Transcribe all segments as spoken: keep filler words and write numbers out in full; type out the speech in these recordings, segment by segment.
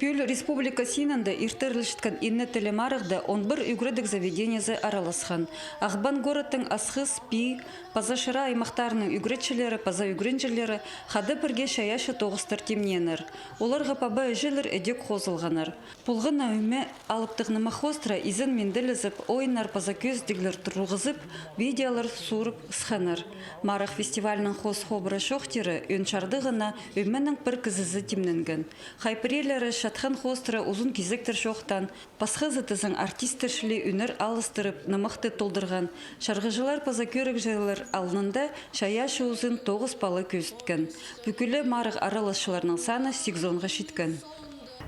Пӱӱл республика синінде иртірілчеткен инне тілі марығда он пір ӱгредіг заведениезі араласхан. Ағбан городтың Асхыс, Пии паза Шира аймахтарының ӱгретчілері паза ӱгренҷілері хада пірге чайаачы тоғыстар тимнееннер. Оларға паба-іҷелер ідӧк хозылғаннар. Полған на ӧме алыптығ нымах хоостыра изен-минділезіп, ойыннар паза кӧзідіглер турғызып, видеолар суурып сыхханнар. Марығ фестивальның хоос хобыра чоохтиры ӧӧн чардығына ӧменің пір кізізі тимненген. Хай пірелері чатхан хоостыра узун кизектер чоохтаан, пасхазы тізең артистер чіли ӱннер алыстырып, нымахты толдырған. Чарғыҷылар паза кӧрігҷілер алнында чайаачы узын тоғыс пала кӧзіткен. Пӱкӱле марығ араласчыларының саны сигізонға читкен.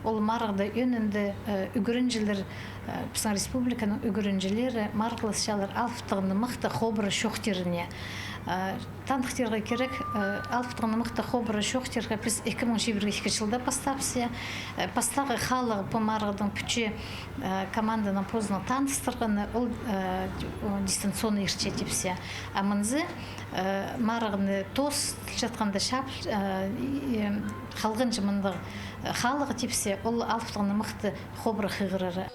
Ол марығда ӧӧнінде, э, ӱгренҷілер, э, пістің республиканың ӱгренҷілері марығласчалар алыптығ нымахты хобыра чоохтирыне. Э, таныхтирға кирек, э, алыптығ нымахты хобыра чоохтирға піс ікі муң чибіргі ікі чылда пастаабыс, я. Э, пастағы халығ пу марығның пӱтче, э, команданың позының таныстырғаны, ол, э, дистанционно иртче тіпче. А мынзы, э, марығны тоос чатханда чап, э, и, халғанҷы мындағ, э, халығ тіпче, ол алыптығ нымахты хобыра хығырары.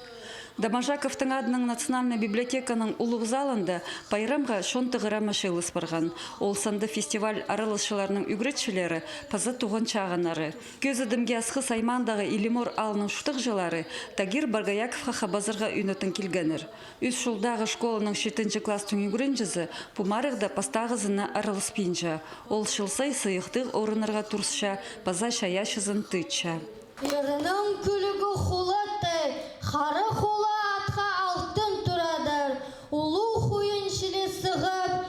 Доможаковтың адынаң национальнай библиотеканың улуғ залында пайрамға чон тығырама чыылыс парған. Ол санда фестиваль араласчыларының ӱгретчілері паза туған чағыннары. Кӧзідімге Асхыс аймаандағы Илимор аалның чуртағҷылары Тагир Боргояковха хабазарға ӱнетін килгеннер. Ӱс чулдағы школаның читінҷі класстың ӱгренҷізі пу марығда пастағызына араласпинча. Ол чыл сай сыйыхтығ орыннарға турысча паза чайаачызын тыытча. Ирнің кӱлӱгі хулаттай, хара хула атха алтын турадыр, улуғ хойын чіли сығып,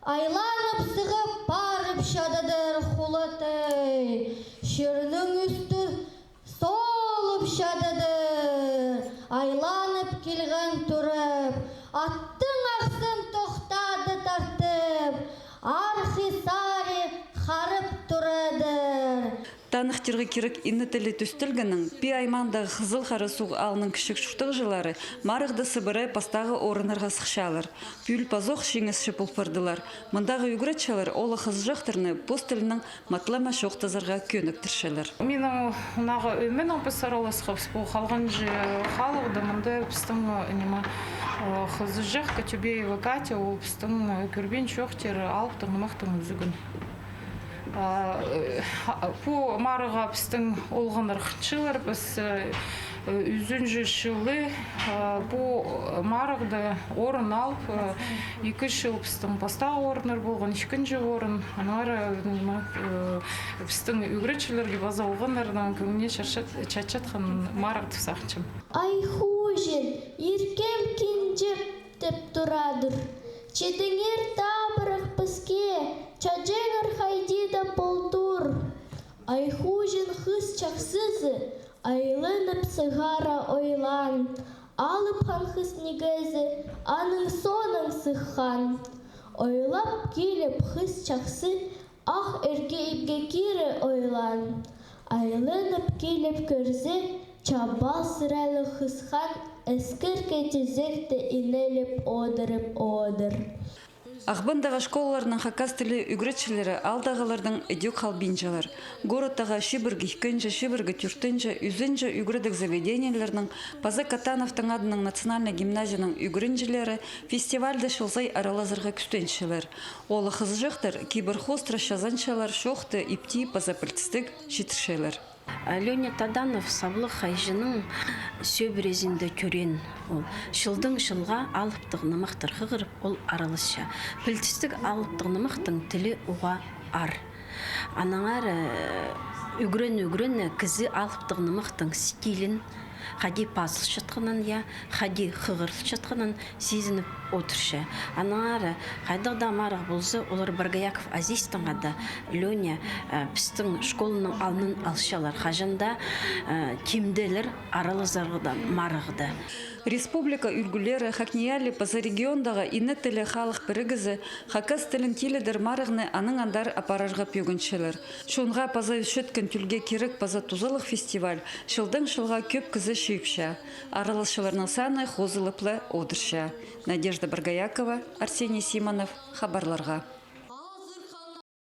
айланып сығып парып чададыр хулаттай. Чирнің ӱстӱ солып чададыр, айланып килген турып, аттың ахсын тохтады тартып, архи сари харып турадыр. Таныхтирға кирек, инне тілі тӧстелгеннең, Пии аймаандағы Хызыл Харасуғ аалның кічіг чуртағҷылары марығда сыбыра пастағы орыннарға сыхчалар. Пӱӱл пазох чиңісчі пол пардылар. Мындағы ӱгретчілер оолах-хызыҷахтарны пос тілінең матлама чоохтазарға кӧніктірчелер. Минің мындағы ӧменең піс араласхабыс пу халғанҷы халыхта, мында пістің, э, ниме, э, хызыҷах Катюбеева Катя, ол пістің, э, кӧрбин чоохтир алыптығ нымахтың ӱзігін. А, э, ха-, пу марығға пістің олғаннар хынчалар, піс, э, э, ӱзінҷі чылы, э, пу марығда орын алып, э, ікі чыл пістің пастағы орыннар полған, ікінҷі орын. Аннаңар, э, ниме, э, пістің ӱгретчілерге паза олғаннарның кӧңніне чатчат-, чатчатхан марығ тіп сағынчам. Ай хуҷин, иркем кинҷеп тіп турадыр. Читіңер табырах піске, чаҷаңар хайди даа полтыр. Ай хуҷин хыс чахсызы айланып сығара ойлан. Алып хан хыс нигезі аның соонаң сыххан. Ойлап киліп хыс чахсы ах иргі ибге кире ойлан. Айланып киліп кӧрзе, чаба сіреліг хыс хан ескіркі тизекте инелеп одырып одыр. Ағбандағы школаларның хакас тілі ӱгретчілері аалдағылардаң ідӧк халбинчалар. Городтағы чибіргі ікінҷі, чибіргі тӧртінҷі, ӱзінҷі ӱгредіг заведениелернің паза Катановтың адынаң национальнай гимназияның ӱгренҷілері фестивальда чыл сай аралазарға кӱстенчелер. Оолах-хызыҷахтар кибір хоостыра чазанчалар, чоохты ипти паза пілдістіг читірчелер. Леня Таданов саблығ хайҷының сӧбірезінде тӧреен ол. Чылдаң чылға алыптығ нымахтар хығырып, ол араласча. Пілдістіг алыптығ нымахтың тілі уғаа аар. Аннаңар, э, ӱгрен-ӱгрен кізі алыптығ нымахтың стилін, хайди пазылчатханын, я, хайди хығырылчатханын сизініп одырча. Аннаңар, э, хайдағ даа марығ полза, олар Боргояков Азизтің ада, Леня, э, пістің школаның алнын алчалар. Хаҷан даа, э, тимделер аралазарға даа марығда. Республика ӱлгӱлері, ХакНИИЯЛИ паза региондағы инне тілі халых пірігізі хакас тілін тилідер марығны анаң андар апарарға пӧгінчелер. Чонға паза ӧсчеткен тӧлге кирек паза тузалығ фестиваль чылдаң чылға кӧп кізі чыыпча. Араласчыларның саны хозылып ла одырча. Надежда Боргоякова, Арсений Симонов, хабарларға.